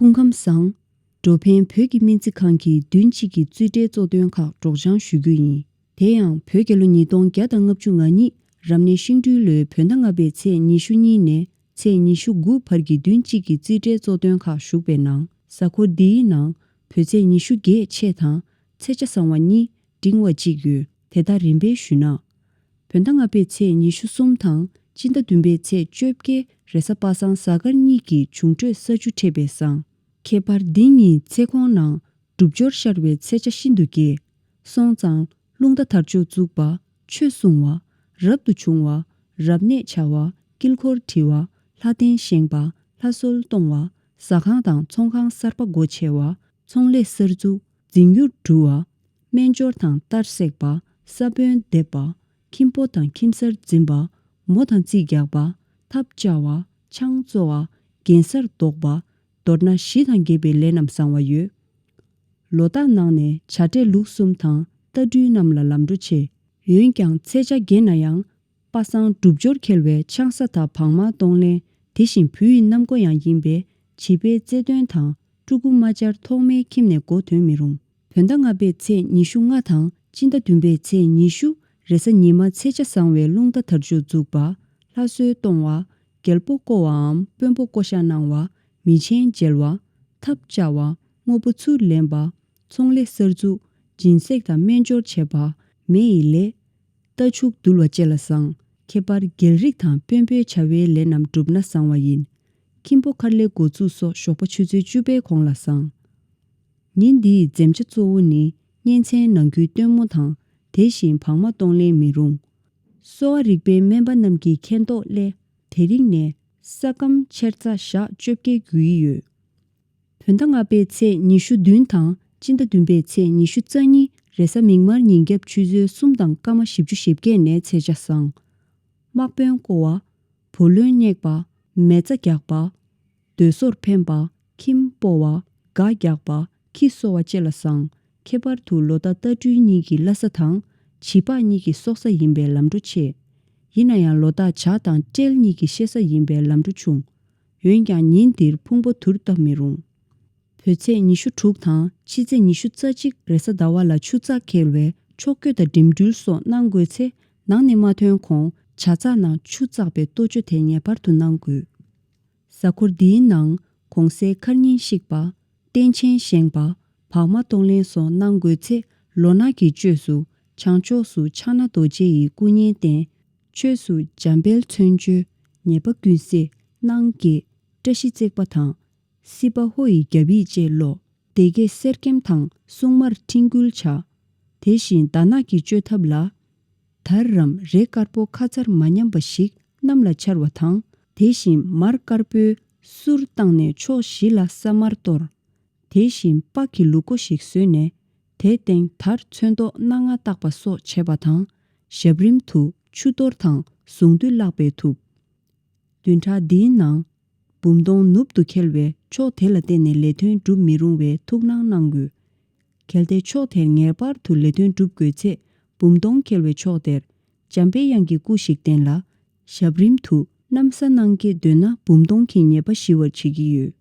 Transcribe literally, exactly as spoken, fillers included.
སྐུ་ཁམས་བཟང་། འགྲོ་ཕན་བོད་ཀྱི་སྨན་རྩིས་ཁང་གི་བདུན་གཅིག་གི་རྩིས་ཁྲའི་གཙོ་དོན་ཁག་སྒྲོག་སྦྱང་ཞུ་རྒྱུ་ཡིན། དེ་ཡང་བོད་རྒྱལ་ལོ་ཉིས་སྟོང་བརྒྱ་དང་ལྔ་བཅུ་ང་གཉིས་རབ་གནས་ཤིང་སྦྲུལ་ལོའི་བོད་ཟླ་ལྔ་པའི་ཚེས་ཉི་ཤུ་གཉིས་ནས་ཚེས་ཉི་ཤུ་དགུ་བར་གྱི་བདུན་གཅིག་གི་རྩིས་ཁྲའི་གཙོ་དོན་ཁག་ཞུགས་པའི་ནང་། གཟའ་འཁོར་འདིའི་ནང་བོད་ཚེས་ཉི་ཤུ་བརྒྱད་ཆད་དང་ཚེས་ཆ་བཟང་བ་གཉིས་འབྲིང་བ་གཅིག་ཡོད། དེ་དག་རིམ་པས་ཞུས་ན། བོད་ཟླ་ལྔ་པའི་ཚེས་ཉི་ཤུ་གསུམ་དང་སྤྱི་ཟླ་བདུན་པའི་ཚེས་བཅོ་བརྒྱད་རེས་གཟའ་པ་སངས་གཟའ་སྐར་གཉིས་ཀྱི་འབྱུང་འཕྲོད་ས་བཅུ་འཕྲད་པས་བཟང་། ཁྱད་པར་འདི་གཉིས་ཚེས་ཁོངས་ནང་སྒྲུབ་སྦྱོར་ཤར་བའི་ཚེས་ཆ་ཤིན་ཏུ་རྒྱས། སོང་ཙང་རླུང་རྟ་དར་ལྕོག་བཙུགས་པ། ཆོས་གསུང་བ། རབ་ཏུ་བྱུང་བ། རབ་གནས་བྱ་བ། དཀྱིལ་འཁོར་བྲི་བ། ལྷ་རྟེན་བཞེངས་པ། ལྷ་གསོལ་གཏོང་བ། ཟ་ཁང་དང་ཚོང་ཁང་གསར་པ་སྒོ་ཕྱེ་བ། ཚོང་ལས་གསར་འཛུགས། རྫིང་ཡུར་འགྲུལ་བ། སྨན་སྦྱོར་དང་རྟ་བསྲེགས་པ། ས་བོན་འདེབས་པ། ཁྱིམ་སྤོ་དང་ཁྱིམ་གསར་འཛིན་པ། མོ་དང་རྩིས་རྒྱག་པ། ཐབ་བཅའ་བ། ཆང་བཙོ་བ། གན་སར་འདོགས་པ། མདོར་ན་ཞི་དང་རྒྱས་པའི་ལས་རྣམས་བཟང་བ་ཡོད། ལོ་རྟགས་ནང་ནས་བྱ་འབྲས་ལུག་གསུམ་དང་རྟ་སྦྲུལ་རྣམས་ལ་ལམ་འགྲོ་ཆེ། འོན་ཀྱང་ཚེས་ཆ་རྒྱས་ན་ཡང་། པ་སངས་སྒྲུབ་སྦྱོར་འཁེལ་བའི་ཆང་ས་དང་བག་མ་གཏོང་ལེན། དེ་བཞིན་བུ་ཡི་གནམ་སྒོ་ཡང་ཡིན་པས་བྱིས་པའི་རྩེད་འདོན་དང་ཕྲུ་གུ་མ་བཅར་ཐོག་མའི་ཁྱིམ་ནས་སྒོ་ཐོན་མི་རུང་། བོད་ཟླ་ལྔ་པའི་ཚེས་ཉི་ཤུ་ལྔ་དང་སྤྱི་ཟླ་བདུན་པའི་ཚེས་ཉི་ཤུ་རེས་གཟའ་ཉི་མ་ཚེས་ཆ་བཟང་བའི་རླུང་རྟ་དར་ལྕོག་འཛུགས་པ། ལྷ་གསོལ་གཏོང་བ། རྒྱལ་པོ་བསྐོ་བའམ་དཔོན་པོ་བསྐོ་བཞག་གནང་བ། མི་ཆེན་མཇལ་བ། ཐབ་བཅའ་བ། དངོས་པོ་ཚུར་ལེན་པ། ཚོང་ལས་གསར་འཛུགས། སྦྱིན་སྲེག་དང་སྨན་སྦྱོར་བྱེད་པ། མེ་ཡི་ལས། རྟ་ཕྱུགས་འདུལ་བ་བཅས་ལ་བཟང་། ཁྱད་པར་རྒྱལ་རིགས་དང་དཔོན་པོའི་བྱ་བའི་ལས་རྣམས་བསྒྲུབས་ན་བཟང་བ་ཡིན། ཁྱིམ་སྤོ་མཁར་ལས་འགོ་བཙུགས་སོགས་ཞོགས་པ་ཆུ་ཚོད་བཅུ་པའི་གོང་ལ་བཟང་། ཉིན་འདིའི་འཛེམ་བྱ་གཙོ་བོ་ནི་གཉན་ཚན་ནང་ཁུལ་སྟོན་མོ་དང་དེ་བཞིན་བག་མ་གཏོང་ལེན་མི་རུང་། གསོ་བ་རིག་པའི་སྨན་པ་རྣམས་ཀྱིས་མཁྱེན་རྟོགས་སླད་དེ་རིང་ནས་ས་སྐམ་ཆེར་ཚ་ཞག་བཅོ་བརྒྱད་དགོས་ཀྱི་ཡོད། བོད་ཟླ་ལྔ་པའི་ཚེས་ཉི་ཤུ་བདུན་དང་སྤྱི་ཟླ་བདུན་པའི་ཚེས་ཉི་ཤུ་རྩ་གཉིས་རེས་གཟའ་མིག་དམར་ཉིན་རྒྱབ་ཆུ་ཚོད་གསུམ་དང་སྐར་མ་བཞི་བཅུ་ཞེ་བརྒྱད་ནས་ཚེས་ཆ་བཟང་། དམག་དཔོན་བསྐོ་བ། བུ་ལོན་བསྙེགས་པ། མེ་བཙའ་རྒྱག་པ། སྡོད་སོར་འཕེན་པ། ཁྱིམ་སྤོ་བ། སྒ་རྒྱག་པ། ཁྱི་གསོ་བ་བཅས་ལ་བཟང་། ཁྱད་པར་དུ་ལོ་རྟགས་རྟ་སྦྲུལ་གཉིས་ཀྱི་བླ་གཟའ་དང་། བྱི་ལྤགས་གཉིས་ཀྱི་སྲོག་གཟའ་ཡིན་པས་ལམ་འགྲོ་ཆེ། ཡིན་ན་ཡང་ལོ་རྟགས་བྱ་དང་སྤྲེལ་གཉིས་ཀྱི་གཤེད་གཟའ་ཡིན་པས་ལམ་འགྲོ་ཆུང་། འོན་ཀྱང་ཉིན་འདིར་ཕུང་པོ་དུར་བཏབ་མི་རུང་། བོད་ཚེས་ཉི་ཤུ་དྲུག་དང་ཕྱི་ཚེས་ཉི་ཤུ་རྩ་གཅིག་རེས་གཟའ་ཟླ་བ་ལ་ཆུ་ཙག་འཁེལ་བས་ཕྱོགས་བསྐྱོད་དང་འགྲིམ་འགྲུལ་སོགས་གནང་དགོས་ཚེ་ནང་ནས་མ་ཐོན་གོང་བྱ་ཙག་ནང་ཆུ་བཙགས་པའི་ལྟོ་ཆོས་དེ་ངེས་པར་དུ་གནང་དགོས། གཟའ་འཁོར་འདིའི་ནང་གོང་གསལ་མཁར་རྙིང་བཤིག་པ། རྟེན་ཆེན་བཞེངས་པ། བག་མ་གཏོང་ལེན་སོགས་གནང་དགོས་ཚེ་ལོ་ནག་གི་བཅོས་སུ་བྱང་ཕྱོགས་སུ་ཕྱག་ན་རྡོ་རྗེ་ཡི་སྐུ་བརྙན་བསྟན། ཆོས་སུ་འཇམ་དཔལ་མཚོན་བརྗོད། ཉེས་པ་ཀུན་སེལ། སྣང་བསྐྱེད། བཀྲ་ཤིས་བརྩེགས་པ་དང་། སྲིད་པ་ཧོ་ཡི་རྒྱབ་ཡིག་བཅས་ཀློག་སྡེ་བརྒྱད་གསེར་སྐྱེམས་དང་སྲུང་མར་ཕྲེང་འགུལ་བྱ། དེ་བཞིན་དར་ནག་གི་བཅོས་ཐབས་ལ། དར་རམ་རས་དཀར་པོ་ཁ་ཚར་མ་ཉམས་པ་ཞིག་གནམ་ལ་འཕྱར་བ་དང་། དེ་བཞིན་མར་དཀར་པོའི་གསུར་བཏང་ནས་ཕྱོགས་བཞི་ལ་ས་དམར་གཏོར། དེ་བཞིན་ལྤགས་ཀྱི་ལུག་མགོ་ཞིག་བཟོས་ནས་དེའི་སྟེང་དར་ཚོན་མདོག་སྣ་ལྔ་བཏགས་པ་སོགས་བྱས་པ་དང་། ཞབས་རིམ་དུ་ཆུ་གཏོར་དང་གཟུངས་འདུས་བཀླགས་པས་ཐུབ། བདུན་ཕྲག་འདིའི་ནང་། འབུམ་སྟོང་ནུབ་ཏུ་འཁེལ་བས་ཕྱོགས་དེ་ལ་བརྟེན་ནས་ལས་དོན་སྒྲུབ་མི་རུང་བའི་ཐུགས་སྣང་གནང་དགོས། གལ་ཏེ་ཕྱོགས་དེར་ངེས་པར་དུ་ལས་དོན་སྒྲུབ་དགོས་ཚེ་འབུམ་སྟོང་འཁེལ་བའི་ཕྱོགས་དེར་འཇམ་པའི་དབྱངས་ཀྱི་སྐུ་ཞིག་བསྟན་ལ། ཞབས་རིམ་དུ་གནམ་ས་སྣང་བརྒྱད་འདོན་ན་འབུམ་སྟོང་གི་ཉེས་པ་ཞི་བར་བྱེད་ཀྱི་ཡོད།